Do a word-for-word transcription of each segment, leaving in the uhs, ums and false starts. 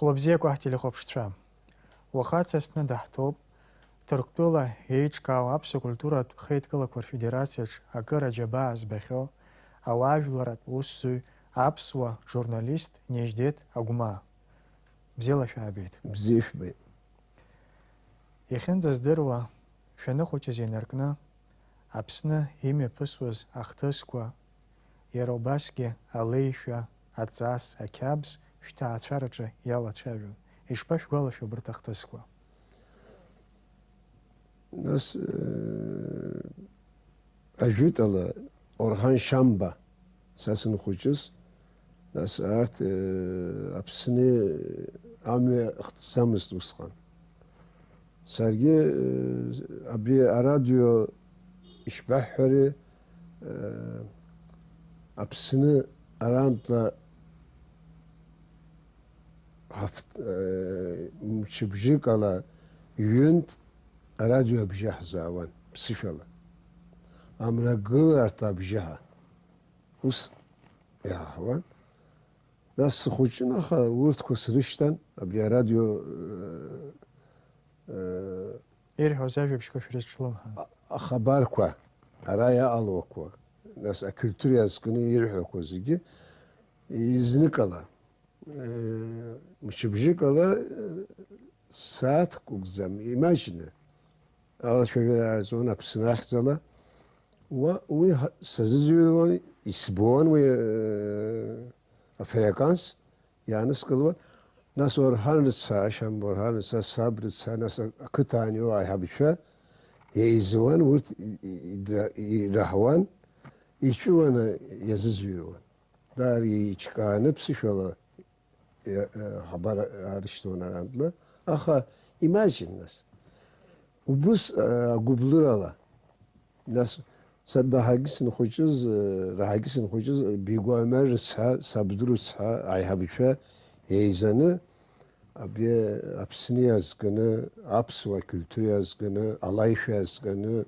Хәлабзиақәа ҳтелехәаԥшцәа. Уаха ацасны даҳҭоуп Ҭырқәтәыла еиҿкаау аԥсуа культуратә хеидкылақәа рфедерациаҿ акыр аџьабаа збахьоу, ауаажәларатә усзуҩ, аԥсуа журналист Неждеҭ Агәмаа. Бзиала шәаабеит. Бзиа шәбеит. Иахьынӡаздыруа, шәаныхәыҷыз инаркны, Аԥсны имҩаԥысуаз ахҭысқәа, иара убасгьы алеишәа, аҵас, ақьабз шәҭаацәараҿы иалацәажәон. Ишԥашәгәалашәо абарҭ ахҭысқәа? Нас, э, ажәытәала Орҳан Шамба, са сынхәыҷыз, нас арҭ, э, Аԥсны амҩа хтӡамызт усҟан. Саргьы, э, абри арадио ишбаҳҳәари, э, Аԥсны арантәи ҳафт-, э, мчыбжьык ала ҩынтә арадио абжьы ҳзаауан, ԥсышәала. Амрагыларҭа абжьы ҳәа. Ус иаҳауан. Нас схәыҷын, аха урҭқәа срышьҭан, абри арадио, э, э, Ирҳәоз ажәабжьқәа шәрызҿлымҳан. А-, ахабарқәа, ара иҟалақәо, нас акультура иазкны ирҳәақәо зегьы изныкала, э, мчыбжьыкала, э, сааҭ гәыкӡам, имаҷны, алашәажәара ааҵуан Аԥсны ахьӡала. Уа, уи ҳа-, сазыӡырҩуан, исбон уи, э, африканс иааныскылауа. Нас Орҳан рыцҳа, Шамба Орҳан рыцҳа, саб рыцҳа, нас а-, ақыҭан иоуа аиҳабацәа еизуан, урҭ и-, и-, идра-, ираҳауан, иҿыуаны иазыӡырҩуан. Даара еиҿкааны ԥсышәала иа-, э, ҳабар аарышьҭуан арантәла. Аха имаҷын нас. Убыс, э, агәыблырала. Нас са даҳагьы сынхәыҷыз, э, раҳагьы сынхәыҷыз, э, Бигәа Омер рыцҳа, сабду рыцҳа, аиҳабацәа еизаны, абри Аԥсны иазкны, аԥсуа культура иазкны, алаишәа иазкны,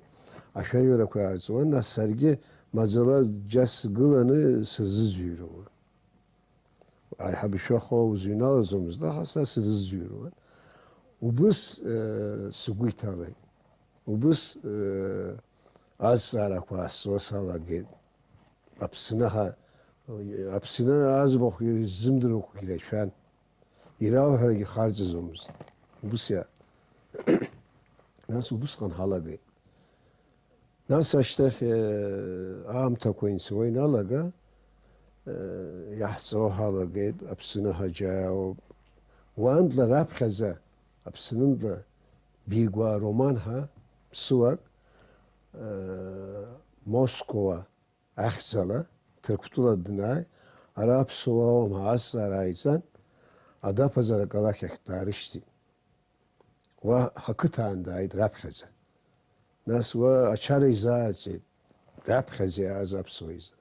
ашәаҩарақәа иаарҵуан, нас саргьы маӡала џьа сгыланы сырзыӡырҩуан. Аиҳабацәа хо узыҩналаӡомызт, аха са срызыӡырҩуан. Убыс, э, сгәы иҭалеит. Убыс, э, азҵаарақәа аасзуа салагеит. Аԥсны ҳа-, Аԥсны аӡбахә иззымдыруақәагьы рацәан. Ирауҳәарагьы харҵаӡомызт. Убыс иа-, нас убысҟан ҳалагеит. Нас ашьҭахь, э, аамҭақәа инцауа иналага, э, иаҳҵо ҳалагеит, Аԥсны ҳаџьа иаауп. Уаантәла раԥхьаӡа, Аԥснынтәла Бигәаа роман ҳәа ԥсуак, э, Москва ахьӡала, Ҭырқәтәыла днааи, ара аԥсуа уама азҵаара ааиҵан, адаԥаӡара акалақь ахь даарышьҭит. Уа ҳақыҭан дааит раԥхьаӡа. Нас уа ачара изааӡеит, раԥхьаӡа иааз аԥсуа изы.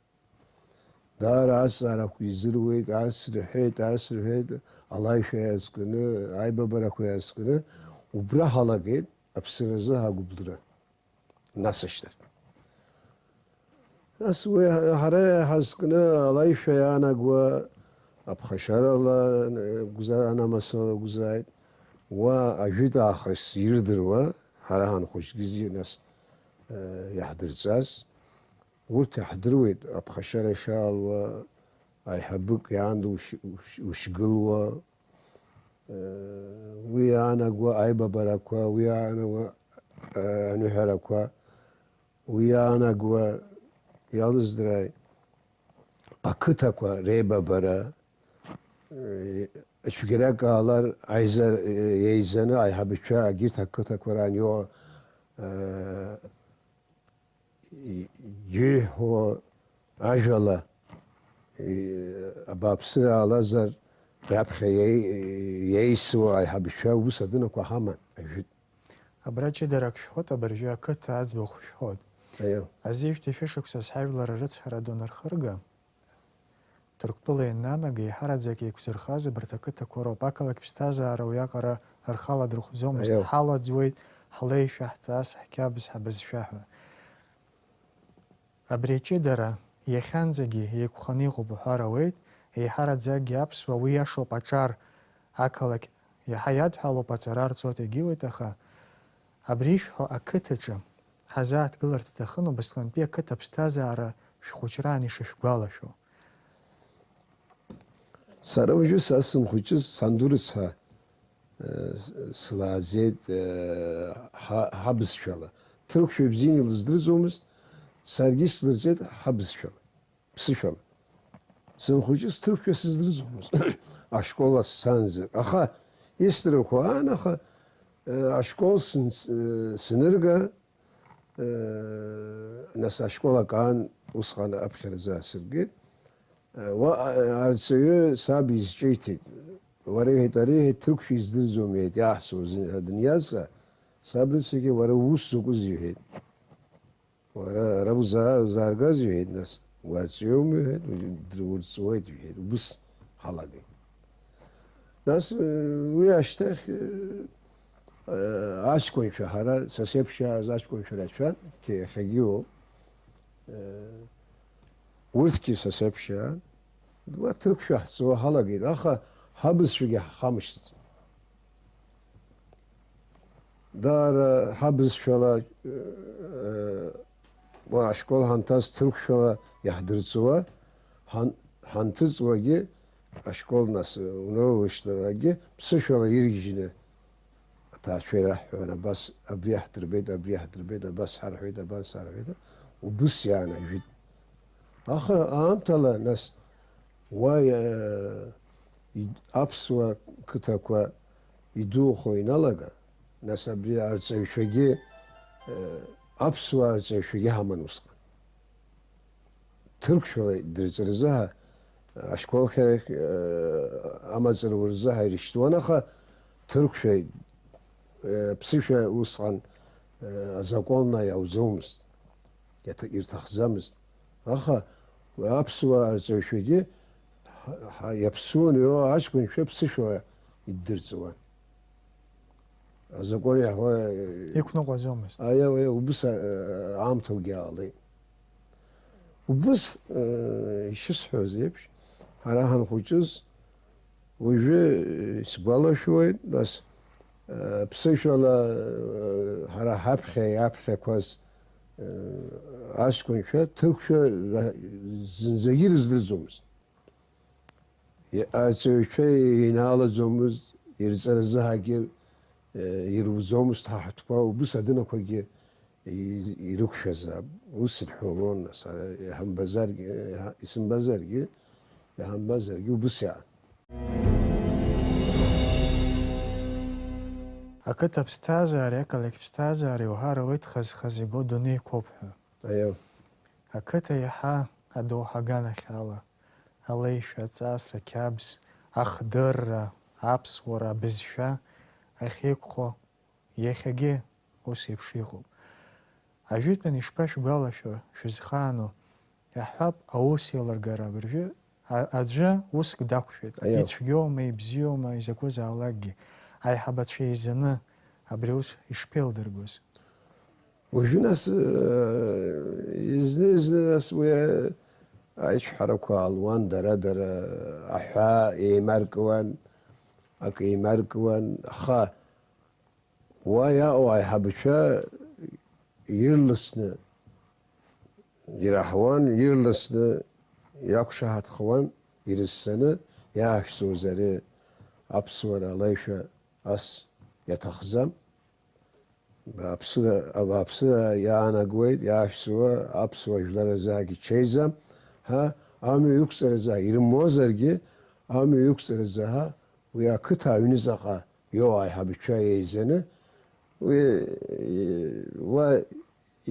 Даара азҵаарақәа изыруеит, арс рҳәеит, арс рҳәеит, алаишәа иазкны, аибабарақәа иазкны, убра ҳалагеит Аԥсразы ҳагәыбылра. Нас ашьҭахь. Нас уи ҳа-, ҳара иҳазкны алаишәа иаанагуа аԥхашьарала, э, гәза-, анамыс алакәзааит. Уа ажәытә аахыс ирдыруа, ҳара ҳанхәыҷгьы зегьы нас, э, иаҳдырҵаз, урҭ иаҳдыруеит, аԥхашьара ишаалуа, аиҳабык иаанда ушь-, ушь-, ушьгылуа, уи иаанагуа аибабарақәа, уи иаанагуа, э, аныҳәарақәа, уи иаанагуа, иалыздрааи, ақыҭақәа реибабара, э, цәгьарак ҟалар, аизар-, э, еизаны аиҳабацәа агьырҭ ақыҭақәа раан иоуа, э, и-, ииҳәо ажәала, и-, абааԥсыра ҟалазар, раԥхьа иеи-, иеисуа аиҳабацәа ус адунақәа ҳаман, ажәытә. Абра ҷыдарак шәҳәоит, абыржәы ақыҭа аӡбахә шәҳәоит. Аио. Азижәтәи шәышықәсаз ҳажәлар арыцҳара дунархырга, Ҭырқәтәыла ианнанага, еиҳараӡак еиқәзырхаз абарҭ ақыҭақәа роуп. Ақалақь ԥсҭазаара уиаҟара рхала дырхәӡомызт. Аио. Ҳалаӡуеит, ҳлеишәа, ҳҵас, ҳқьабз, ҳабызшәа ҳәа. Абри аҷыдара иахьанӡагьы еиқәханы иҟоуп уҳәар ауеит, еиҳараӡакгьы аԥсуа уи иашоуп аҿар Ақалақь иаҳа иадҳәалоуп, аҵара рцоит, егьиуеит, аха абри ишәҳәо ақыҭаҿы ҳазааҭгыларц сҭахын, убасҟантәи ақыҭа аԥсҭазаара шәхәыҷраан ишышәгәалашәо. Сара уажәы са сынхәыҷыз, сан ду рыцҳа, э, с-, сылааӡеит, э, ҳа-, ҳабызшәала. Ҭырқәшәа ибзианы илыздырӡомызт, саргьы ислырҵеит ҳабызшәала, ԥсышәала. Сынхәыҷыз ҭырқәшәа сыздырӡомызт, ашкол сцанӡа. Аха исдырқәо аан, аха, э, ашкол сынц-, э, санырга, Нас ашкол акаан, усҟан аԥхьаразы аасыргеит. Уа, арҵаҩы саб изҿиҭит. Уара, иҳәеит, ари, иҳәеит, ҭырқәшәа издырӡом, иҳәеит, иаҳцо дыниазҵаа, саб рыцәагьы, уара уус закәыз, иҳәеит. Уара ара узаа-, узааргаз, иҳәеит, нас, уарҵаҩума, иҳәеит, дырурҵуеит, иҳәеит, убыс ҳалагеит. Нас, э, уи ашьҭахь, э, э, аҷкәынцәа, ҳара са сеиԥш иааз аҷкәынцәа рацәан, иахьагьы ыҟоуп. Э, урҭгьы са сеиԥш иаан. Уа ҭырқәшәа ҳҵо ҳалагеит, аха ҳабызшәагьы ҳхамышҭӡеит. Даара ҳабызшәала, э, уа ашкол ҳанҭаз ҭырқәшәала иаҳдырҵуа, ҳан-, ҳанҭыҵуагьы, ашкол нас уналышьҭалакгьы, ԥсышәала иргьежьны аҭаацәа ираҳҳәон, абас абри ҳдырбеит, абри ҳдырбеит, абас ҳарҳәеит, абас ҳарҳәеит, убыс иаанажәит. Аха аамҭала, нас, уа, э, ид-, аԥсуа қыҭақәа идухо иналага, нас абри арҵаҩцәагьы, э, аԥсуа арҵаҩцәагьы ҳаман усҟан. Ҭырқәшәала дырҵарызаҳа, ашколхьарахь, э, амаҵ рурзаҳа ирышьҭуан, аха ҭырқәшәа, э, ԥсышәа усҟан, э, азакәанла иауӡомызт, иаҭ-, ирҭахӡамызт. Аха уи аԥсуа арҵаҩцәагьы ҳа-, ҳа-, иаԥсуан, ио аҷкәынцәа ԥсышәала иддырҵауан. Азакәан иаҳәо, э, Иқәныҟәаӡомызт. Аиа, аиа, убыс, э, аамҭа угьаалеит. Убыс, э, ишысҳәоз еиԥш, ҳара ҳанхәыҷыз, уажәы, э, сгәалашәоит, нас, э, ԥсышәала, э, ҳара ҳаԥхьа иаԥхьақәаз, э, аҷкәынцәа ҭырқәшәа ра-, зынӡагьы ирыздырӡомызт. Арҵаҩцәа инаалаӡомызт, ирҵаразы ҳагьы, э, ируӡомызт ҳаҳҭқәа, убыс адынақәагьы и-, ирықәшәазаап. Ус ирҳәалон, нас, ара иҳамбазаргьы, иҳа-, исымбазаргьы, иҳамбазаргьы убыс иаан. Ақыҭа ԥсҭазаареи ақалақь ԥсҭазаареи уҳәар ауеит хаз-хаз иго дунеиқәоуп ҳәа. Аиа. Ақыҭа иаҳа адоуҳа аганахьала, алеишәа, аҵас, ақьабз, ахдырра, аԥсуара, абызшәа ахьеиқәхо иахьагьы ус еиԥш иҟоуп. Ажәытәан ишԥашәгәалашәо, шәызхаану, иаҳҳәап, аус еилыргара абыржәы а-, аӡәы уск дақәшәеит. Аиа. Ицәгьоума, ибзиоума, изакәызаалакгьы, аиҳабацәа еизаны абри аус ишԥеилдыргоз? Уажәы нас, э, изны-изны нас уи, э, аиҿҳәарақәа аалуан, дара-дара аҳәаа еимаркуан, акы еимаркуан, аха уа иаҟоу аиҳабацәа ирласны ираҳауан, ирласны иақәшаҳаҭхауан, ирыссаны иаашәҵоз ари аԥсуара алеишәа ас иаҭахӡам. Абааԥсыра, абааԥсыра иаанагоит, иаашәҵуа аԥсуа жәлар рзыҳәагьы чеиӡам ҳәа, амҩа иқәҵаразы ҳәа, ирымуазаргьы, амҩа иқәҵаразы ҳәа, уи ақыҭа аҩныҵҟа иоуа аиҳабацәа еизаны, уи, уа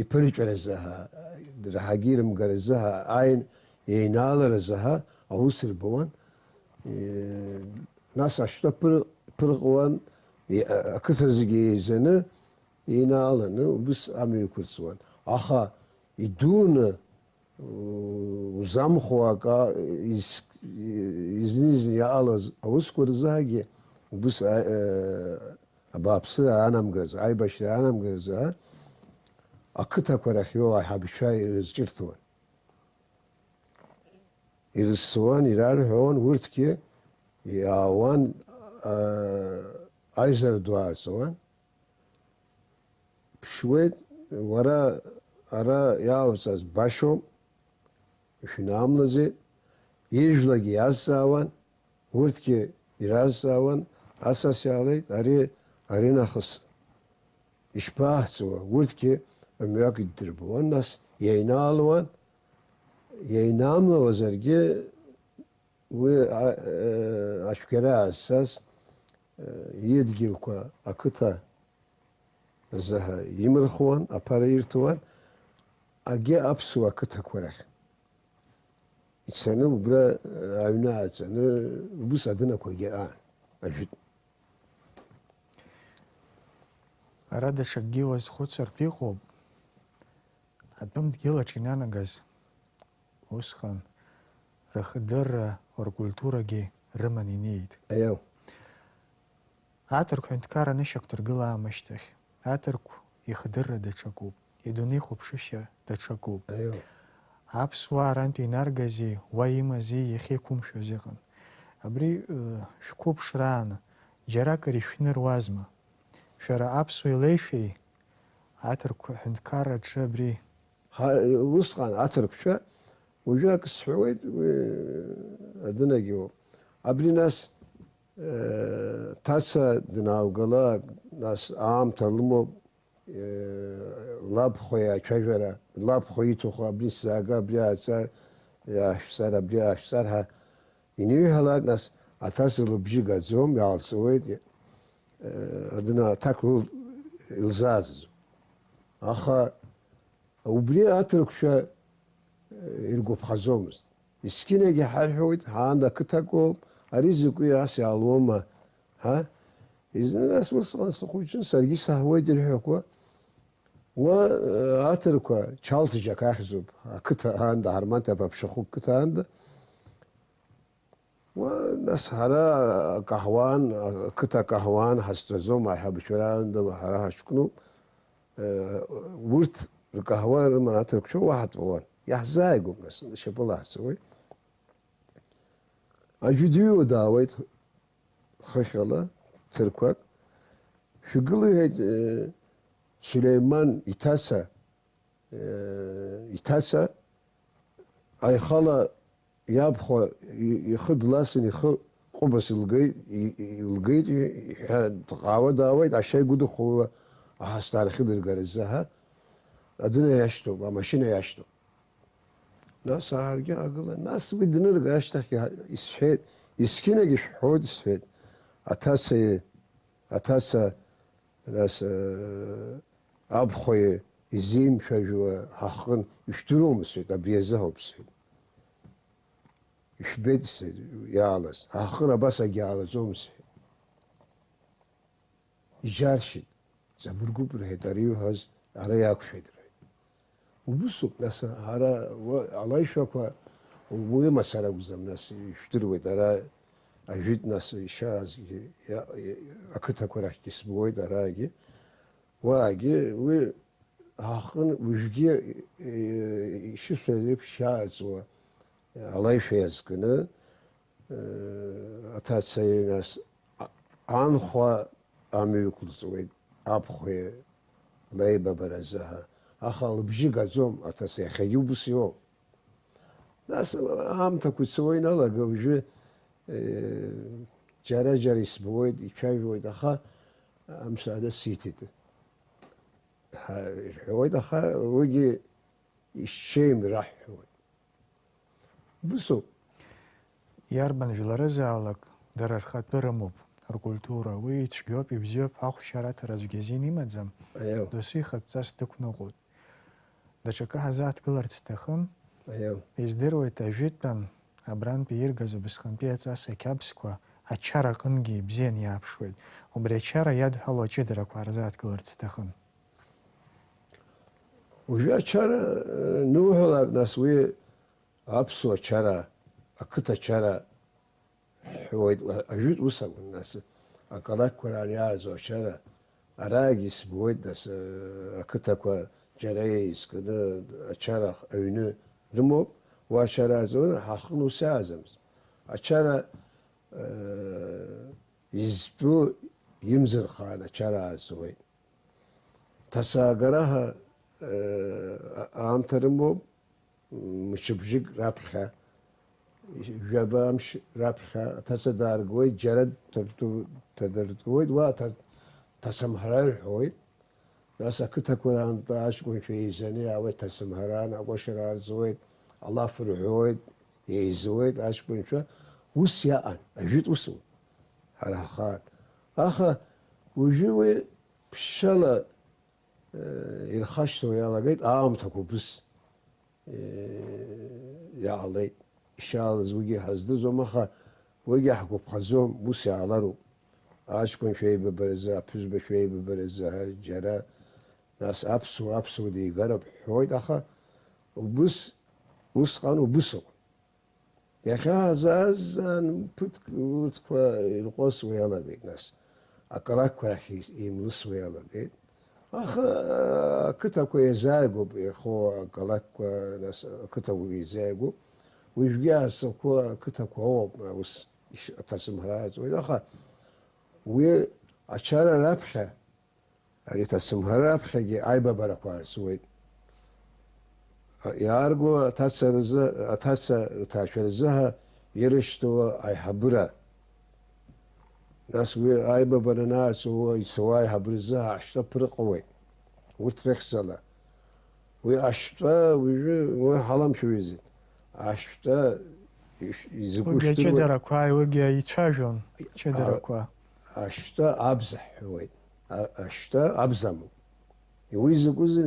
иԥырҵәаразы ҳәа, раҳагьы ирымгаразы ҳәа, аин-, еинааларазы ҳәа аус рбауан. Нас ашьтәа ԥыр-, ԥырҟуан, и-, а-, ақыҭа зегьы еизаны, еинааланы, убыс амҩа иқәырҵуан. Аха идуны, у-, узамхо акы, из-, изны-изны иҟалаз аусқәа рзыҳәагьы убыс, а-, э, абааԥсыра анамгаразы, аибашьра анамгаразы, а, ақыҭақәа рахь иоуа аиҳабацәа ирызҿырҭуан. Ирыссуан, ирарҳәауан, урҭгьы иаауан, аа, аизара ду ааҵуан. Ԥшуеит, уара ара иаауҵаз башоуп, шәынамлаӡеит, ижәлагьы иазҵаауан, урҭгьы иразҵаауан, асас иаалеит, ари, ари нахыс ишԥаҳҵауа, урҭгьы мҩак иддырбуан, нас иеинаалуан, иеинамлауазаргьы уи, а, э, ацәгьара аазцаз, э, идгьылқәа ақыҭа азыҳәа имырхуан, аԥара ирҭуан, агьи аԥсуа ақыҭақәа рахь. Ицаны убра, э, аҩны ааҵаны, убыс адынақәагьы аан, ажәытә. Ара даҽакгьы уазхәыцыртә иҟоуп. Атәым дгьылаҿ инанагаз усҟан рыхдырра, ркультурагьы рыман инеит. Аиау. Аҭырқә ҳәынҭқарра анышьақәдыргыла аамышьҭахь, аҭырқә ихдырра даҽакуп, идунеихәаԥшышьа даҽакуп. Аиу. Аԥсуаа рантә инаргази уа имази иахьеиқәымшәоз ыҟан. Абри, ы, шәқәыԥшраан, џьаракыр ишәныруазма? Шәара аԥсуа илеишәеи аҭырқәа ҳәынҭқарраҿы абри? Ҳа, усҟан аҭырқәшәа, уажәы акы сҳәауеит, уи адынагьы ыҟоуп. Абри нас, э, ҭаца днааугалак, нас аамҭа лымоуп, э, лабхәа иацәажәара, лабхәа иҭаху абри сзаага, абри ааҵа, иаашәҵар, абри аашәҵар ҳәа иниҳәалак, нас аҭаца лыбжьы гаӡом, иаалҵуеит, э, адына аҭак лыл-, илзааӡаӡом. Аха убри аҭырқәшәа, э, иргәаԥхаӡомызт. Есқьынагьы ҳарҳәоит, ҳаанда ақыҭақәоуп, ари закәи ас иаалома, ҳа? Изны нас усҟан схәыҷын, саргьы саҳауеит ирҳәақәо. Уа, э, аҭырқәа Чалҭыжь ахь ахьӡуп, ақыҭа аанда Ҳарманҭ аԥшахәы қыҭа аанда. Уа, нас ҳара акаҳуан, ақыҭа акаҳуан ҳазтәаӡом, аиҳабацәа раанда ҳара ҳаҷкәыноуп. Э, урҭ ркаҳуа рыман аҭырқәшәа уа ҳатәауан. Иаҳзааигәоуп, нас, шьапыла ҳцауеит. Аӡәы дыҩуа даауеит, хыхьала, ҭырқәак. Шәгыл, иҳәеит, э, Сулеиман иҭаца, э, иҭаца, аихала иабхәа и-, ихы дласын, ихы ҟәыбаса илгеит, и-, и-, илгеит, и-, иҳәа, дҟаауа даауеит, ашьа игәыдыхәылуа аҳасҭа ахьыдыргаразы, ҳа, адына иашьҭоуп, амашьына иашьҭоуп. Нас ааргьы аагылан, нас уи днырга ашьҭахь иа-, исҳәеит, есқьынагьы шәҳәоит, сҳәеит, аҭацеи, аҭаца, нас, э, абхәеи изеимшәажәуа ҳахҟын, ишәдыруама, сҳәеит, абри азыҳәоуп, сҳәеит. Ишәбеит, сҳәеит, иаалаз. Ҳахҟын абас агьаалаӡом, сҳәеит. Иџьаршьеит. Ҵабыргуп, рҳәеит, ари иуҳәаз ара иақәшәеит, рҳәеит. Убысоуп, нас, ара уа-, алаишәақәа уи мацара акәӡам, нас, ишәдыруеит, ара ажәит, нас, ишаазгьы, иа-, иа-, ақыҭақәа рахьгьы сбуеит, араагьы. Уаагьы уи ҳахын уажәгьы, э, ишысҳәаз еиԥш иааҵуа алаишәа иазкны, э, аҭацеи нас а-, анхәа амҩа ықәлҵуеит, абхәеи леибабаразы ҳәа. Аха лыбжьы гаӡом аҭаца, иахьагьы убыс иоуп. Нас аамҭақәа цауа иналага, уажәы, э, џьара-џьара исбауеит, ицәажәоит, аха амсаада сиҭеит ҳәа ирҳәауеит, аха уигьы ишҽеим раҳҳәауеит. Бысоуп. Иарбан жәларызаалак дара рхатәы рымоуп, ркультура, уи ицәгьоуп, ибзиоуп ҳәа ахәшьара аҭара аӡәгьы азин имаӡам, Аиу. Досу ихатә ҵас дықәныҟәоит. Даҽакы ҳазааҭгыларц сҭахын. Аиу. Издыруеит, ажәытәан абрантәи иргаз убысҟантәи аҵас ақьабзқәа ачара аҟынгьы ибзиан иааԥшуеит. Убри ачара иадҳәалоу аҷыдарақәа ҳарзааҭгыларц сҭахын. Уажәы ачара, э, нуҳәалак, нас уи аԥсуа чара, ақыҭа чара ҳҳәоит, ажәытә ус акәын, нас, акалақьқәа раан иааӡо ачара, араагьы сбуеит, нас, ақыҭақәа џьара еизганы ачара аҩны рымоуп, уа ачара ааӡон, ҳахын ус иааӡамызт. Ачара, э, изтәу имзырхаан ачара аарҵуеит. Ҭацаагара ҳәа, э, аамҭа рымоуп, мчыбжьык раԥхьа, жәаба амш раԥхьа аҭаца дааргоит, џьара дҭадыртуеит, уа аҭа-, ҭацамҳара рҳәоит. Нас ақыҭақәа раантәи аҷкәынцәа еизаны иаауеит, ҭацамҳараан акәашара аарҵуеит, алаф рҳәоит, еизуеит аҷкәынцәа. Ус иаҟан, ажәытә усуан ҳара ҳхаан. Аха уажәы уи ԥшьшьала, э, ирхашҭуа иалагеит аамҭақәа убыс, э, иаалеит. Ишаалаз уигьы ҳаздыруам, аха уигьы ҳгәаԥхаӡом, ус иаалароуп. Аҷкәынцәа еибабаразы, аԥҳәызбацәа еибабаразы, ҳәа џьара, нас аԥсуа, аԥсуа дигароуп ҳҳәоит, аха убыс, усҟан убыс акәын. Иахьа ҳазаазаан ԥыҭк урҭқәа ирҟәысуа иалагеит, нас, акалақьқәа рахь еимлысуа иалагеит. Аха ақыҭақәа еизааигәоуп, иахоу акалақьқәа, нас, ақыҭақәа еизааигәоуп. Уажәгьы ацақәа, ақыҭақәа ыҟоуп, ус иш-, аҭацамҳара аарҵуеит. Аха уи ачара раԥхьа, ари аҭацамҳара раԥхьагьы аибабарақәа аарҵуеит. Иаарго аҭаца рзы, аҭаца рҭаацәа рзы ҳәа ирышьҭоу аиҳабыра. Нас уи аибабара анаарҵо, ицауа аиҳабыразы аштаб ԥырҟуеит. Урҭ рыхьӡала. Уи аштәы, уажәы, уи ҳаламшәаҩызеи. Аштәы иш-, изакәу Уигьы шәдыруеит. Аҷыдарақәа, уигьы ицәажәон, ҷыдарақәа. А-, аштәы абз ҳҳәуеит. А-, аштәы абз амоуп. Уи закәызеи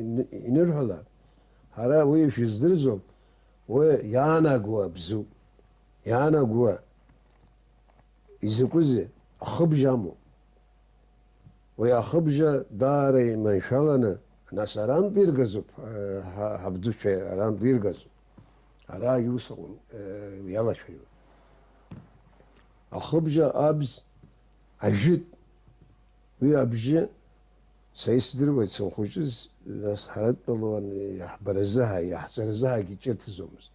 ин-, инырҳәалак, ҳара уи шәыздырӡом, уи иаанагоу абзоуп. Иаанагоу изакәызеи? Ахыбжа амоуп. Уи ахыбжа даара иманшәаланы, нас арантә иргазоуп, ҳа-, ҳа-, ҳабдуцәа арантә иргазоуп. Ара иус аҟны, э, иалашәаҩуп. Ахыбжа абз ажәит. Уи абжьы са исдыруеит, санхәыҷыз, нас ҳаратәалон, иаҳбаразы ҳәа, иаҳҵаразы ҳәагьы ҿырҭӡомызт.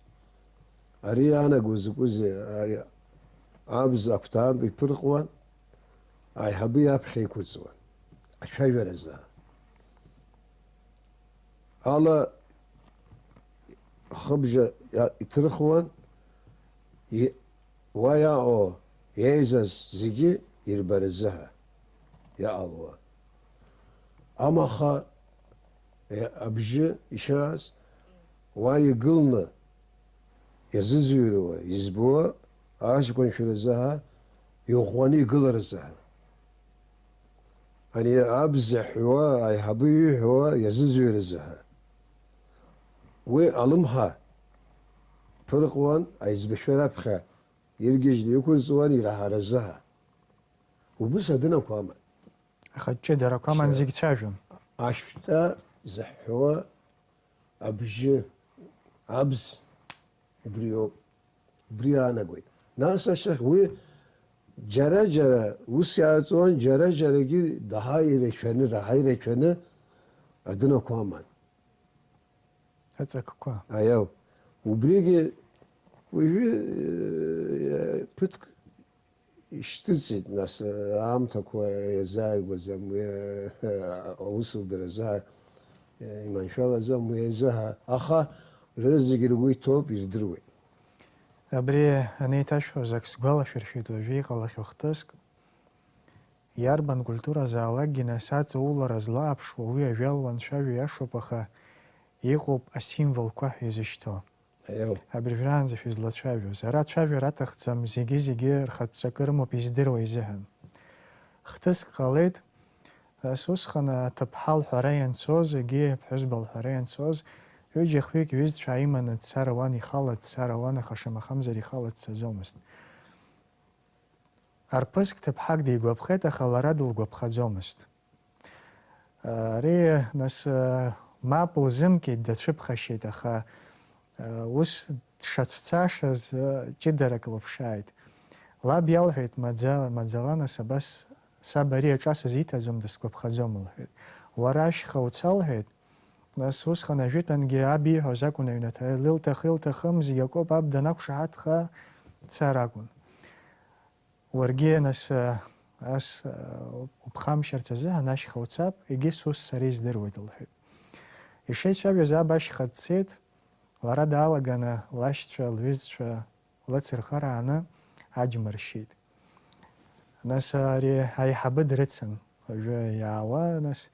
Ари иаанаго закәызеи? Ари абз агәҭаантә иԥырҟуан, аиҳабы иаԥхьа иқәыҵуан, ацәажәаразы. Ала хыбжа иа-, иҭырхуан, и-, уа иаҟоу, еизаз зегьы ирбаразы ҳәа иаҟалуа. Амаха, е, абжьы ишааз, уа игылны иазыӡырҩуа, избауа, аҷкәынцәа рзы ҳәа, иӷәӷәаны игыларазы ҳәа. Ани абз иаҳәуа, аиҳабы ииҳәауа иазыӡырҩразы ҳәа. Уи алымҳа ԥырҟуан, аиҵбашәа раԥхьа иргьежьны иқәырҵуан ираҳаразы ҳәа. Убыс адынақәа аман. Аха ҷыдарақәа аман, зегь цәажәон. Ашәта зыҳәҳәауа абжьы, абз, убриоуп. Убри аанагоит. Нас ашьҭахь уи џьара-џьара ус иаарҵуан, џьара-џьарагьы даҳа ирацәаны, раҳа ирацәаны адынақәа аман. Аҵакқәа. Аиау. Убригьы уажәы, э, ԥыҭк ишьҭыҵит, нас, э, аамҭақәа иазааигәаӡам, уи, э, аусубаразы, э, иманшәалаӡам уи азы, аха рызегь ргәы иҭоуп, ирдыруеит. Абри анеиҭашәҳәоз ак сгәалашәыршәеит уажәы иҟалахьоу хҭыск. Иарбан культуразаалакгьы нас аҵаулара злааԥшуа уи ажәала уанцәажәо иашоуп, аха иҟоуп асимволқәа ҳәа изышьҭоу. Аиау. Абыржәраанӡа шәызлацәажәоз. Ара ацәажәара аҭахӡам, зегьы-зегьы рхатә ҵакы рымоуп издыруа изыҳәан. Хҭыск ҟалеит, ас усҟан аҭыԥҳа лҳәара ианцоз, егьи аԥҳәызба лҳәара ианцоз, ҩыџьа-хҩык иҩызцәа ааиманы дцар ауан, ихала дцар ауан, аха шамахамзар ихала дцаӡомызт. Арԥыск ҭыԥҳак дигәаԥхеит, аха лара дылгәаԥхаӡомызт. Ари, нас, мап лзымкит, дацәыԥхашьеит, аха, ус дшацәцашаз, ҷыдарак лыԥшааит. Лаб иалҳәеит, маӡа-, маӡала, нас, абас, саб ари аҿа сызиҭаӡом, дысгәаԥхаӡом, лҳәеит. Уара ашьха уца, лҳәеит. Нас усҟан ажәытәангьы аб ииҳәоз акәын аҩнаҭа, илҭахы-илҭахым зегь акоуп, аб данақәшаҳаҭха дцар акәын. Уаргьы, нас, ас уԥхамшьарц азыҳәан ашьха уцап, егьыс ус сара издыруеит, лҳәеит. Ишеицәажәоз аб ашьха дцеит, лара даалаганы лашьцәа, лҩызцәа лыцырхырааны аџьма ршьеит. Нас ари аиҳабы дрыцын, уажәы иаауа, нас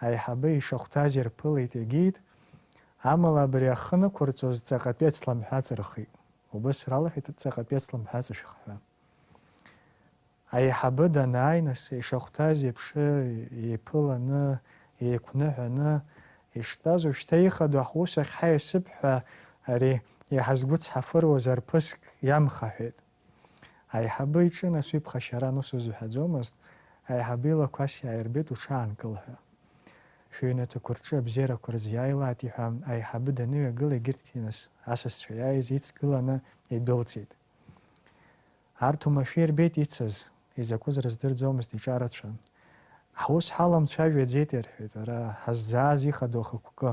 аиҳабы ишахәҭаз ирԥылеит, егьит, амала абри ахы нықәырҵоз ҵаҟатәи ацламҳәа аҵырхит. Убыс ралҳәеит, ҵаҟатәи ацламҳәа аҵышәх ҳәа. Аиҳабы данааи, нас, ишахәҭаз еиԥш, еиԥыланы, еиқәныҳәаны иштәаз, уажәшьҭа ихадоу ҳус ахь ҳаиасып ҳәа, ари иҳазгәыцҳафыруаз арԥыск иамхаҳәеит. Аиҳабы иҿы, нас, уи ԥхашьаран ус узҳәаӡомызт, аиҳабы илақәа ас иааирбеит, уҽаанкыл ҳәа. Шәыҩнаҭақәа рҿы абзиарақәа рзы иааилааит, иҳәан, аиҳабы даныҩагыла, егьырҭгьы, нас, асасцәа иааиз ицгыланы идәылҵит. Арҭ уамашәа ирбеит ицыз, изакәыз рыздырӡомызт, иҿарацәан. Ҳус ҳаламцәажәаӡеит, ирҳәеит, ара ҳаззааз ихадоу ахықәкы.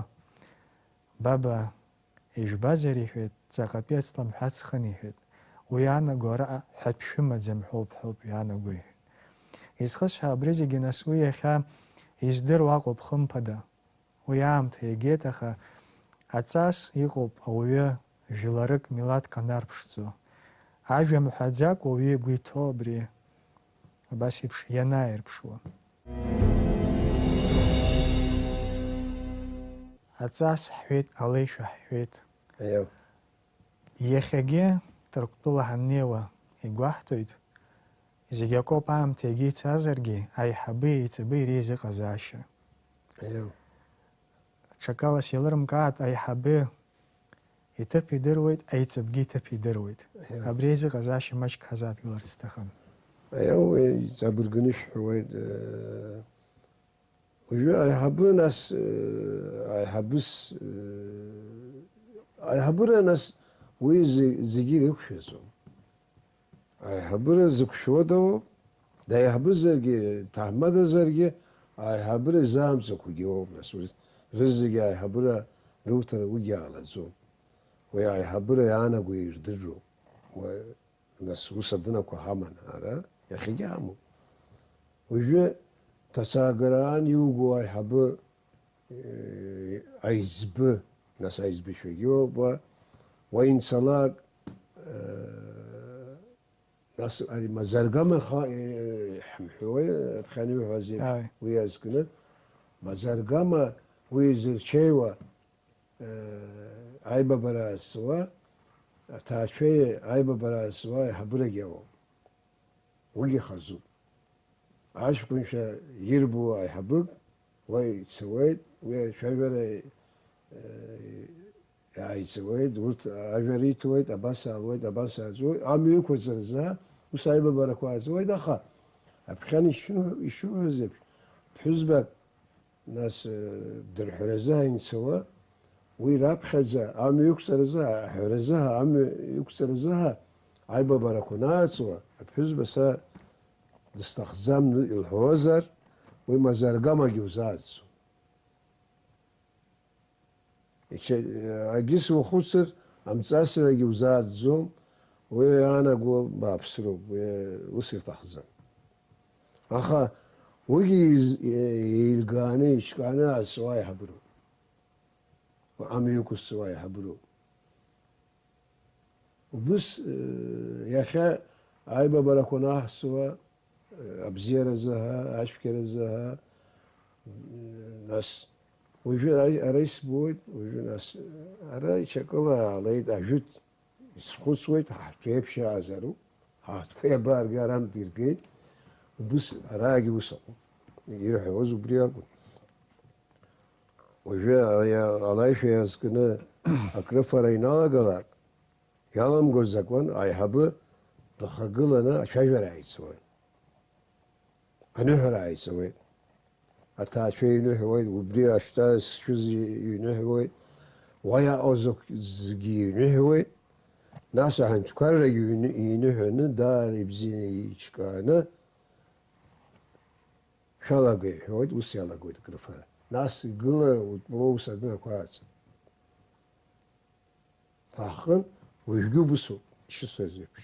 Баба, ижәбазар, иҳәеит, ҵаҟатәи ацламҳәа ҵхын, иҳәеит. Уи иаанаго араҟа ҳәатә шәымаӡам ҳәоуп, ҳәоуп иаанаго, иҳәеит. Изхысҳәаау абри зегьы, нас, уи иахьа издыруа акәуп, хымԥада. Уи аамҭа иагеит, аха аҵас иҟоуп ауаҩы жәларык, милаҭк анарԥшӡо. Ажәа мҳәаӡакәа ауаҩы игәы иҭоу абри абас еиԥш ианааирԥшуа. Аҵас ҳҳәеит, алеишәа ҳҳәеит. Аиу. Иахьагьы Ҭырқәтәыла ҳаннеиуа игәаҳҭоит, зегь акоуп аамҭа егьа ицазаргьы, аиҳабы еиҵыбы иреизыҟазаашьа. Аиу. Ҽакала сеилырмкаат, аиҳабы иҭыԥ идыруеит, аиҵыбгьы иҭыԥ идыруеит. Аиу. Абри аизыҟазаашьа маҷк ҳазааҭгыларц сҭахын. Аиу, иҵабыргыны шәҳәуеит, э, Уажәы аиҳабы, нас, э, аиҳабыс, э, аиҳабыра, нас, уи зе-, зегьы ирықәшәаӡом. Аиҳабыра зықәшәода уоуп, даиҳабызаргьы, ҭаҳмадазаргьы, аиҳабыра изаамҵақәагьы уоуп, нас, урҭ рызегьы аиҳабыра руҭара уигьы ҟалаӡом. Уи аиҳабыра иаанаго ирдыруп. Уи Нас ус адынақәа ҳаман, ара иахьагьы ҳамоуп. Уажәы ҭацаагара аан иуго аиҳабы, э, аиҵбы, нас аиҵбышәагьы ыҟоуп, уа, уа инцалак, э, нас ари Мазаргама ха-, э, ҳамҳәои, аԥхьан иуҳәаз еиԥш, Ааи. Уи азкны, Мазаргама уи изырҽеиуа, Аибабара азцуа, аҭаацәеи аибабара азцуа аиҳабырагьы ауп. Уигьы хазуп. Аҷкәынцәа ирбо аиҳабык уа ицауеит, уи ацәажәара, э, иааиҵауеит, урҭ ажәа риҭоит, абас аалуеит, абас ааҵуеит, амҩа иқәырҵаразы, ус аибабарақәа ааҵуеит, аха аԥхьан ишыҳәа-, ишыҳәаз еиԥш, ԥҳәызбак Нас, э, дырҳәаразы ҳаинцауа, уи раԥхьаӡа амҩа иқәҵаразы, аҳәаразы ҳа, амҩа иқәҵаразы ҳа, аибабарақәа анааҵуа, аԥҳәызба са дысҭахӡам илҳәозар, уи Мазаргамагьы узааӡом. Ича-, агьыс ухәыцыр, амҵасрагьы узааӡӡом, уи иаанаго бааԥсроуп, уи ус иҭахӡам. Аха уигьы из-, еилгааны, иҿкааны азцуа аиҳабыроуп. Амҩа иқәызцуа аиҳабыроуп. Убыс, э, иахьа аибабарақәа анаҳҵуа, э, абзиаразы ҳәа, ацәгьаразы ҳәа, м, нас, уажәы ара, ара исбоит, уажәы нас, ара иҽакыла аалеит, ажәытә исхәыцуеит, ҳаҳҭқәеи ԥшьаазароуп, ҳаҳҭқәеи абаргьы арантә иргеит, убыс араагьы ус аҟоуп. Ирҳәауаз убри акәын. Уажәы ала-, алаишәа иазкны акрыфара иналагалак, иаламгоз закәан аиҳабы дыхагыланы ацәажәара ааицуан. Аныҳәара ааицуеит. Аҭаацәа иныҳәуеит, убри ашьҭа зшәыз иныҳәуеит, уа иаҟоу закә-, зегьы иныҳәуеит. Нас аҳәынҭқаррагьы иҩны-, иныҳәаны, даара ибзианы еиҿкааны, шәалагеи, ҳәа уеит, ус иалагоит акрыфара. Нас игылара утәоу ус адәы ақәааҵ. Ҭаҳхын, уажәгьы убысоуп, ишысҳәаз еиԥш.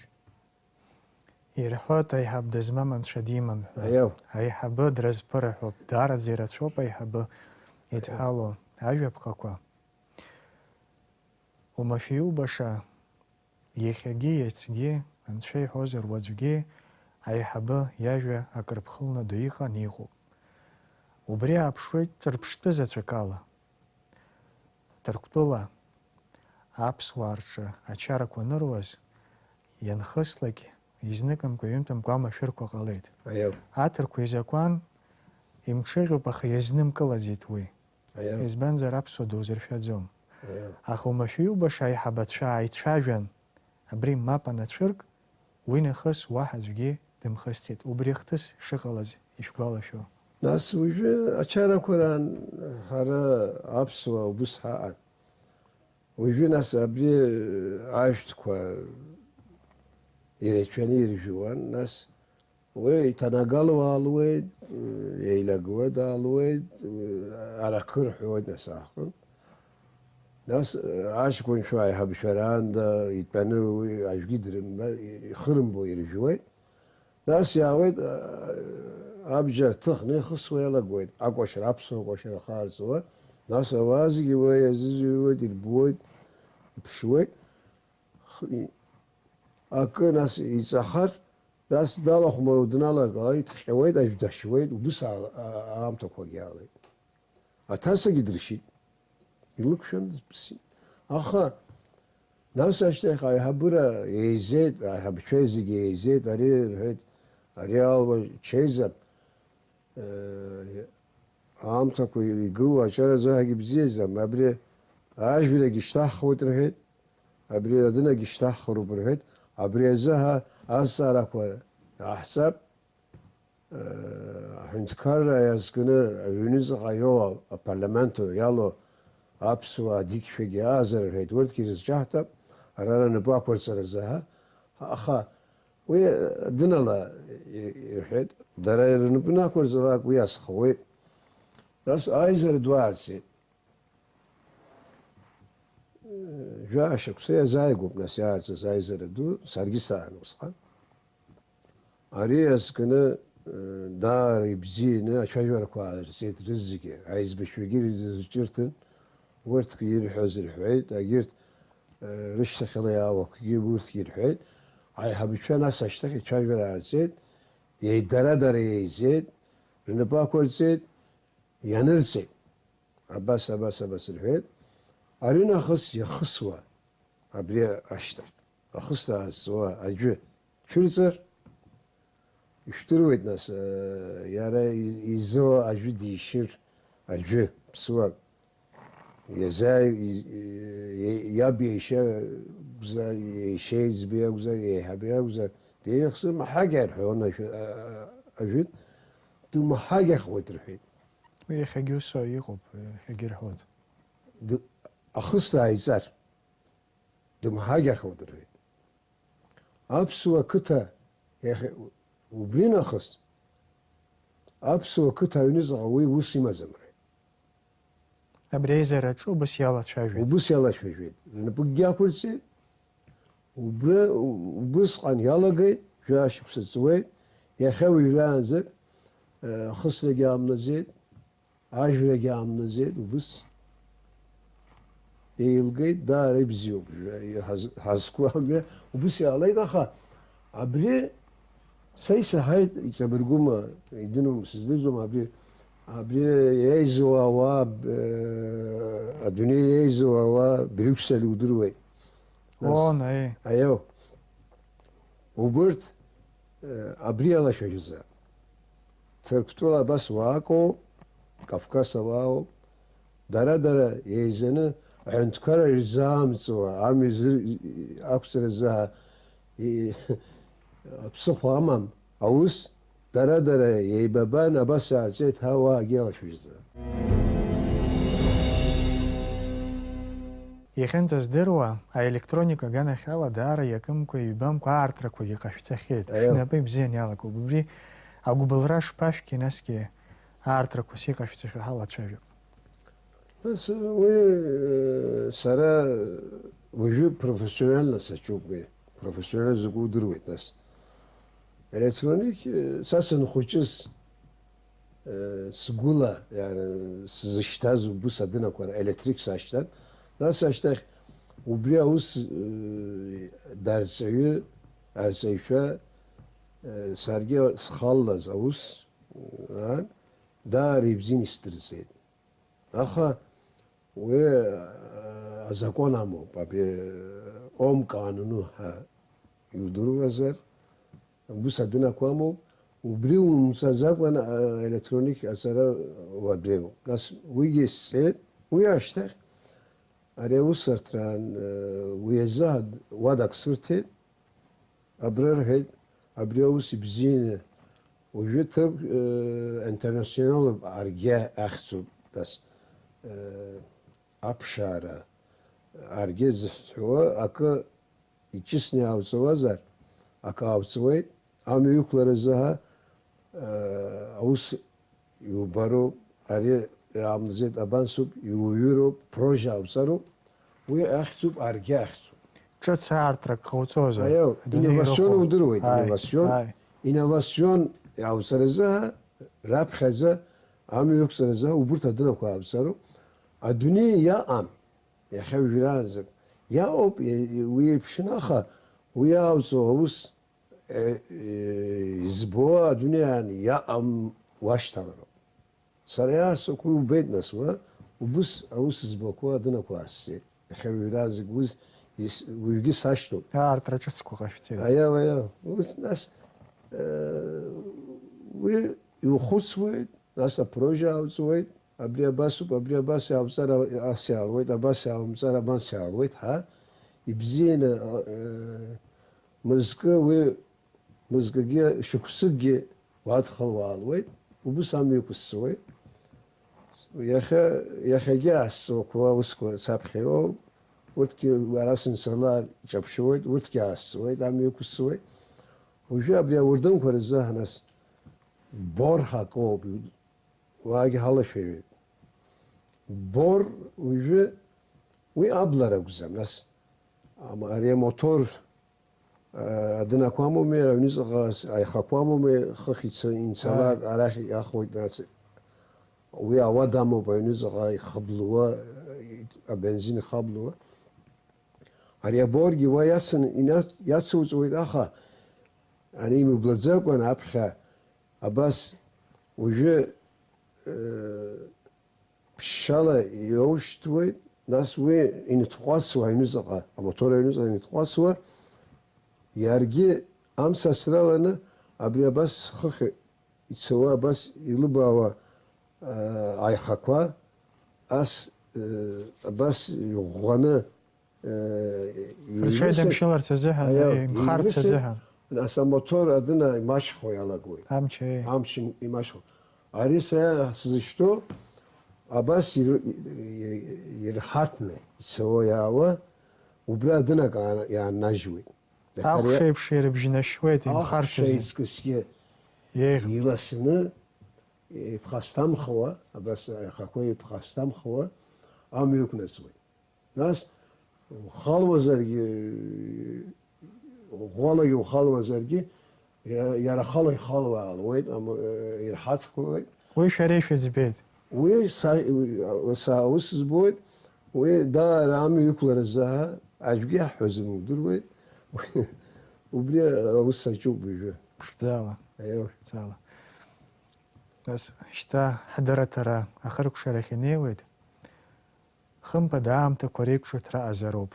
Ирҳәоит, аиҳаб дызмам анцәа димам ҳәа. Аиау. Аиҳабы дразԥырҳәоуп, даараӡа ирацәоуп аиҳабы идҳәалоу ажәаԥҟақәа. Уамашәа иубаша, иахьагьы иацгьы, анцәа иҳәозар уаҵәгьы, аиҳабы иажәа акрыԥхылнадо иҟан, иҟоуп. Убри ааԥшуеит ҿырԥштәы заҵәык ала. Ҭырқәтәыла аԥсуаа рҿы ачарақәа аныруаз, ианхыслак, изныкымкәа, ҩынтәымкәа амашәырқәа ҟалеит. Аиау. Аҭырқәа изакәан имҽыӷьуп, аха иазнымкылаӡеит уи. Аиа. Избанзар, аԥсуа дузыршәаӡом. Аиа. Аха уамашәа иубаша аиҳабацәа ааицәажәан, абри мап анацәырк, уи нахыс уаҳа аӡәгьы дымхысцеит, убри ахҭыс шыҟалаз ишәгәалашәо. Нас уажәы ачарақәа раан ҳара аԥсуаа убыс ҳаҟан. Уажәы нас абри ажәтәқәа ирацәаны иржәуан, нас уи иҭанагалуа аалуеит, еилагуа даалуеит, аракы рҳәоит нас аахын. Нас аҷкәынцәа аиҳабшәараанда итәаны уи ажәгьы дрымба-, ихырымбо иржәуеит. Нас иаауеит, а, абџьар ҭыхны ихысуа иалагоит, акәашара, аԥсуа кәашара хаарҵуа. Нас ауаа зегьы уа иазыӡырҩуеит, ирбуеит, иԥшуеит. Х-, и-, акы нас иҵахар, нас далахәмаруа дналагалеит, дҟьауеит, аӡә дашьуеит, убыс аала-, а-, аамҭақәагьы аалеит. Аҭацагьы дыршьит. Илықәшәан дыԥсит. Аха нас ашьҭахь аиҳабыра еизеит, аиҳабацәа зегьы еизеит, ари рҳәеит, ари алуа чеизап, э, аамҭақәа игылоу аҿар азыҳәагьы бзиаӡам, абри ажәрагьы шьҭаҳхуеит рҳәеит, абри адынагьы шьҭаҳхроуп рҳәеит, абри азыҳәа азҵаарақәа ҟаҳҵап. Аҳәынҭқарра иазкны аҩныҵҟа иоуа апарламент иалоу аԥсуаа адикшәагьы аазар рҳәеит, урҭгьы ирызҿаҳҭап, ара рнапы ақәырҵаразы, ҳа, аха уи дынала и-, ирҳәеит, дара рнапы нақәырҵалак уи азхауеит. Нас аизара ду аарцеит. Жәаа шықәса иазааигәоуп, нас, иаарҵаз аизара ду, саргьы саан усҟан. Ари азкны, э, даара ибзианы ацәажәарақәа аарҵеит рызегьы, аизбашьҩгьы ирызҿырҭын, урҭгьы ирҳәаз рҳәеит, агьырҭ, э, рышьҭахьала иаауақәагьы урҭгьы ирҳәеит. Аиҳабацәа нас ашьҭахь ацәажәара аарҵеит, еидара-дара еизеит, рнапы ақәырҵеит, ианырҵеит. Абас, абас, абас рҳәеит. Ари нахыс иахысуа, абри ашьҭахь, ахысра аазҵуа аӡәы дшәырҵар, ишәдыруеит, нас, э, иара и-, изо аӡәы дишьыр, аӡәы, ԥсуак, иазааи-, и-, и-, иаб иашьа акәзар, иашьа еиҵбы иакәзар, еиҳабы иакәзар, деихсымҳагьа рҳәон ажәы-, а-, а-, ажәытә, дымҳагьахуеит рҳәеит. Уи иахьагьы ус иҟоуп, иахьагьы ирҳәоит. Д-, ахысра ааиҵар, дымҳагьахуеит рҳәеит. Аԥсуа қыҭа иахьа, убри нахыс, аԥсуа қыҭа аҩныҵҟа уи ус имаӡам рҳәеит. Абри аизараҿы убыс иалацәажәеит. Убыс иалацәажәеит. Рнапыкгьы ақәырҵеит. Убра, убысҟан иалагеит, жәаа шықәса ҵуеит. Иахьа уажәраанӡа, э, ахысрагьы аамнаӡеит, ажәрагьы аамнаӡеит, убыс еилгеит, даара ибзиоуп, жәа-, ҳаз-, ҳазқәу амҩа убыс иаалеит, аха абри са исаҳаит, иҵабыргума, идыруама, сыздырӡом, абри, абри еизоу ауаа, э, адунеи еизоу ауаа Брюксел удыруеит. Нас, Лондон, аиеи. Аио. Убырҭ, э, абри алашәажәазы. Ҭырқәтәыла абас уаакоу, Кавказ ауаау, дара-дара еизаны аҳәынҭқарра ирзаамҵуа, амҩа зыр-, ақәҵаразы ҳа-, и-, аԥсыхәа амам, аус, дара-дара еибабан, абас иаарҵеит ҳауаагьы алашәажәазы. Иахьынӡаздыруа, аелектроника аганахьала даара иакымкәа, иҩбамкәа аартрақәагьы ҟашәҵахьеит. Аио. Шәнапы ибзиан иалагоуп. Убри агәыбылра шԥашәки, насгьы аартрақәас иҟашәҵахьоу ҳалацәажәап. Нас, уи, э, сара уажәы профессионально саҿуп уи. Профессионально закәу удыруеит, нас. Електроник, э, са санхәыҷыз, э, сгәыла, иара, сзышьҭаз убыс адынақәа, елеҭрик сашьҭан. Нас ашьҭахь убри аус, э, дарҵаҩы, арҵаҩшәа, э, саргьы схаллаз аус, э, ан, даара ибзиан исдырҵеит. Аха уи, э, азакәан амоуп, абри, э, ом кануну ҳәа иудыруазар, убыс адынақәа амоуп, убри умҵаӡакәан, э, електроник аҵара уадаҩуп. Нас уигьы сҳәеит, уи ашьҭахь ари аусарҭраан, э, уи азы ад-, уадак сырҭеит, абра рҳәеит, абри аус ибзианы, уажәы ҭырқә, э, интернационалуп, аргьы ахьӡуп, нас, э, аԥшаара, аргьы зыҳәҳәауа акы иҿыцны иаауҵауазар, акы аауҵуеит, амҩа иқәларазы ҳәа, э, аус иубароуп, ари иаамлаӡеит, абансоуп, иуаҩыроуп, прожа аауҵароуп, уи ахьӡуп, аргьы ахьӡуп. Ҿыц аартрак ҟауҵозар, Аиау, адунеи инновацион ирыхәо. Удыруеит, Ааи, инновацион, ааи. Инновацион иаауҵаразы ҳәа, раԥхьаӡа, амҩа иқәҵаразы ҳәа, убырҭ адынақәа аауҵароуп. Адунеи иаҟам, иахьа уажәраанӡак иаҟоуп, и-, и-, уи еиԥшын, аха уи иаауҵо аус, э, э, избо адунеиаан иаҟам уашьҭалароуп. Сара иаасҭаху убеит, нас, уа, убыс аус збақәоу адынақәа аасцеит. Иахьа уажәраанӡагь уи ис-, уигьы сашьҭоуп. Аартра ҿыцқәа ҟашәҵеит. Аиа, аиа. Ус, нас, э, уи иухәыцуеит, нас апрожа аауҵуеит, абри абасоуп, абри абас иаауҵар, ас иаалуеит, абас иаумҵар, абас иаалуеит, ҳа? Ибзианы, э, мызкы уи мызкгьы, шықәсыкгьы уадхалуа уаалуеит, убыс амҩа иқәысҵауеит. Иахьа, иахьагьы аасцуақәоу аусқәа саԥхьа иоуп, урҭгьы ара санцалак иҿаԥшуеит, урҭгьы аасцуеит, амҩа иқәысҵауеит. Уажәы абри ауардынқәа рзы ҳнас Бор ҳәа акоуп, уаагьы ҳалашәаҩуеит. Бор уажәы уи абла ракәӡам, нас, ам-, ари амотор, а, адын ақәамоуми, аҩныҵҟа с-, аихақәамоуми, хыхь ица-, инцалак, Ааи. Арахь иахоит, нас, уи ауада амоуп, аҩныҵҟа ихыблуа, и-, абензин ихаблуа. Ари аборгьы уа иацын, ина-, иацуҵоит, аха ани имыблаӡакәан аԥхьа абас уажәы, э, ԥшьшьала иоушьҭуеит, нас уи инҭҟәацуа аҩныҵҟа, амотор аҩныҵҟа инҭҟәацуа, иаргьы амца ацраланы абри абас хыхь ицауа, абас илыбаауа, э, аихақәа, ас, э, абас иӷәӷәаны, э, Рҽеидымшьыларц азыҳәан, Аиа, еи, имхарц еимысыр, азыҳәан. Нас амотор адына имашьхо иалагоит. Амч, еи. Амч им-, имашьхо. Ари сара сзышьҭоу абас ир-, ир-, ирҳаҭны ицауа иаауа, убри адынак аан-, иааннажьуеит. Ахәшеиԥш ирыбжьнашьуеит, имхарц Ахәшеи азы. Иҵкысгьы Еиӷьуп. Иласны, иԥхасҭамхауа, абас аихақәа иԥхасҭамхауа амҩа ықәнаҵуеит. Нас, ухалуазаргьы, ӷәӷәалагьы ухалуазаргьы, иа-, иара ахала ихалуа аалуеит, ам-, э, ирҳаҭхоит. Уи шәара ишәыӡбеит. Уи са, са аус збоит, уи даара амҩа иқәларазы аӡәгьы иаҳҳәаӡом, удыруеит. Убри аус аҿуп уажәы. Ԥшӡала. Аио. Ԥшӡала. Нас шьҭа ҳдырраҭара ахыркәшарахь инеиуеит. Хымԥада аамҭақәа реиқәҿыҭра аҟазароуп.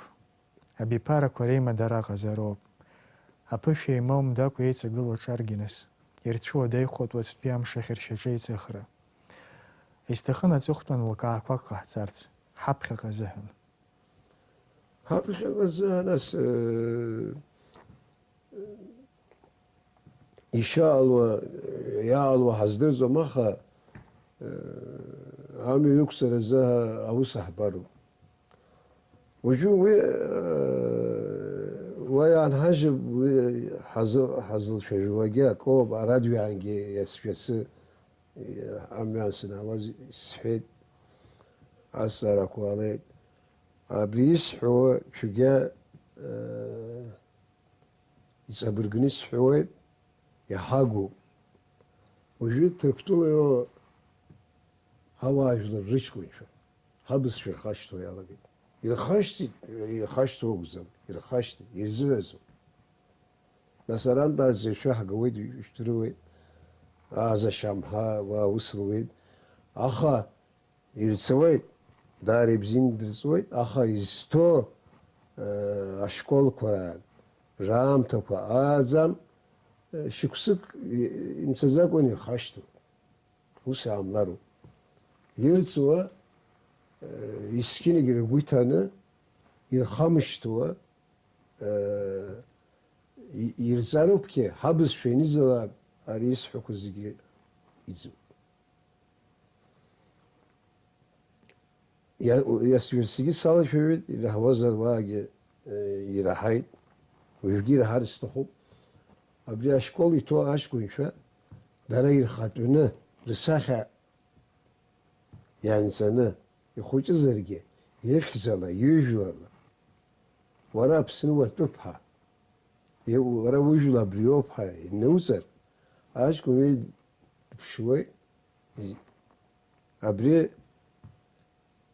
Абиԥарақәа реимадара аҟазароуп. Аԥышәа еимоумдакәа еиҵагылоу аҿаргьы нас, ирцәуадаҩхоит уаҵәтәи амш ахь ршьаҿеиҵыхра. Исҭахын аҵыхәтәан лкаақәак ҟаҳҵарц, ҳаԥхьаҟа азыҳәан. Ҳаԥхьаҟа азыҳәан ас, э, ишаалуа, иаалуа ҳаздырӡом, аха, э, амҩа иқәҵаразы аус аҳбароуп. Уажәы уи, э, уа иаанҳажьып, уи ҳазы-, ҳазылшәажәуагьы акоуп, арадиоаангьы иацшәацы, э, амҩан санаауаз исҳәеит, азҵаарақәа ҟалеит. Абри исҳәо цәгьа, э, иҵабыргны исҳәауеит. Иҳагуп. Уажәы Ҭырқәтәыла иоуа ҳауаажәлар рыҷкәынцәа ҳабызшәа рхашҭуа иалагеит. Ирхашҭит, ирхашҭуа акәӡам, ирхашҭит, ирзыҳәазоуп. Нас арантә арҵаҩцәа ҳгауеит, ишәҭырууеит, аазашьамҳа, уа ус луеит. Аха ирҵауеит, даара ибзианы дырҵуеит, аха изҭо, э, ашколқәа раан, раамҭақәа ааӡам, э, шықәсык и-, имцаӡакәан ирхашҭуеит. Ус иаамлароуп. Ирҵуа, э, есқьынагь ргәы иҭаны, ирхамышҭуа, э, и-, ирҵароупгьы, ҳабызшәа ианиҵалак, ари исҳәақәо зегьы иӡуп. Иа-, иасҩырцгьы салашәаҩит, ираҳауазар уаагьы, э, ираҳаит, уажәгьы ираҳар сҭахуп. Абри ашкол иҭоу аҷкәынцәа дара ирхатәаны, рсахьа ианҵаны, ихәыҷызаргьы, ихьӡала, ижәлала, уара Аԥсны уатәуп ҳәа, и-, уара ужәла абриоуп ҳәа инуҵар, аҷкәын уи дыԥшуеит. Абри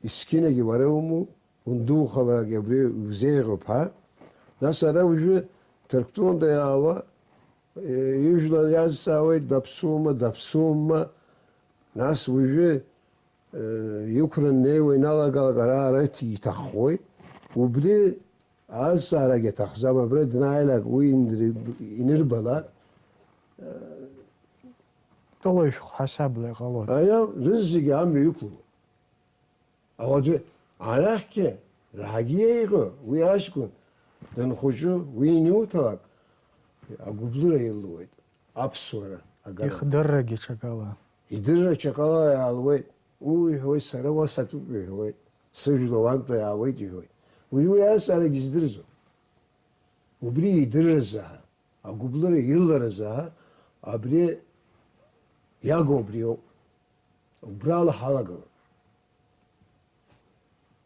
есқьынагьы уара иумоуп, ундухалак абри узеиӷьуп ҳәа. Нас ара уажәы Ҭырқәтәылантәи иаауа, э, ижәла иазҵаауеит, даԥсума, даԥсума. Нас уажәы, э, иқәра ннеиуа иналагалак ара-ара иҭ-, иҭаххоит. Убри азҵаарагьы аҭахӡам, абра днааилак уи индри-, инырбалак. Тәылоушәҟә ҳасабла иҟалоит. Аиа, рызегьы амҩа иқәлоуп. Ауадаҩ арахьгьы, раагьы еиӷьу, уи аҷкәын данхәыҷу, уи иниуҭалак, агәыблыра илуеит, аԥсуара агара. Ихдыррагьы ҽакала. Идырра ҽакала иаалуеит, уи иҳәуеит, сара уа сатәуп иҳәуеит, сыжәла уантәи аауеит иҳәуеит. Уи, уи азҵаарагьы здырӡом. Убри идырразаҳа, агәыблыра иларазаҳа, абри иагу абриоуп. Убрала ҳалагалан.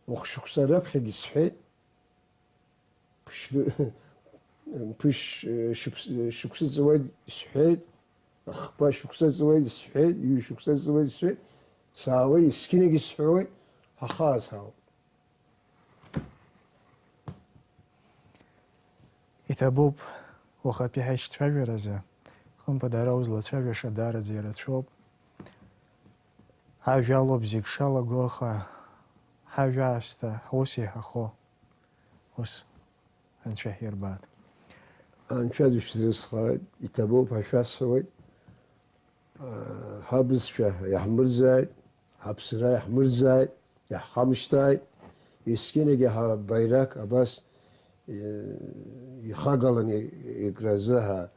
Хә-шықәса раԥхьагьы сҳәеит, ԥшь-, ԥышә, шықәс-, шықәса ҵуеит сҳәеит, хԥа шықәса ҵуеит сҳәеит, ҩышықәса ҵуеит сҳәеит, саауеит, есқьынагьы сҳәуеит, ҳахааз ҳауп. Иҭабуп, уахатәи ҳаишьцәажәаразы, хымԥада ара узлацәажәаша даараӡа ирацәоуп. Ажәа алоуп зегь шалаго, аха ҳажәа аасҭа ҳус иҳәахо, ус Анцәа ҳирбааит. Анцәа дышәзрызхааит, иҭабуп ҳәа шәасҳәауеит. Ҳабызшәа иаҳмырзааит, ҳаԥсра иаҳмырзааит, иаҳхамышҭааит. Есқьынагьы ҳабаирак абас, э, ихагалан икразы ҳа-,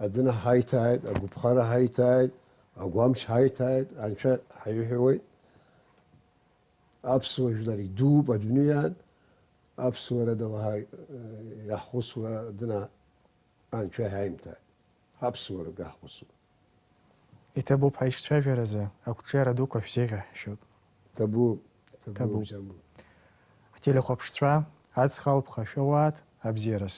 адын ҳаиҭааит, агәыԥхара ҳаиҭааит, агәамч ҳаиҭааит, Анцәа ҳаиҳәауеит. Аԥсуа жәлар идууп адунеиаан, аԥсуара доуҳа, э, иаҳхәыцуа адын Анцәа иҳаимҭааит. Ҳаԥсуара гаҳхәыцуп. Иҭабуп ҳаишьцәажәаразы, ақәҿиара дуқәа шәзеиӷьаҳшьоит. Ҭабуп, ҭабуп, Ҭабуп. Џьамбул. Ҳтелехәаԥшцәа, аҵх алԥха шәоуааит, абзиараз.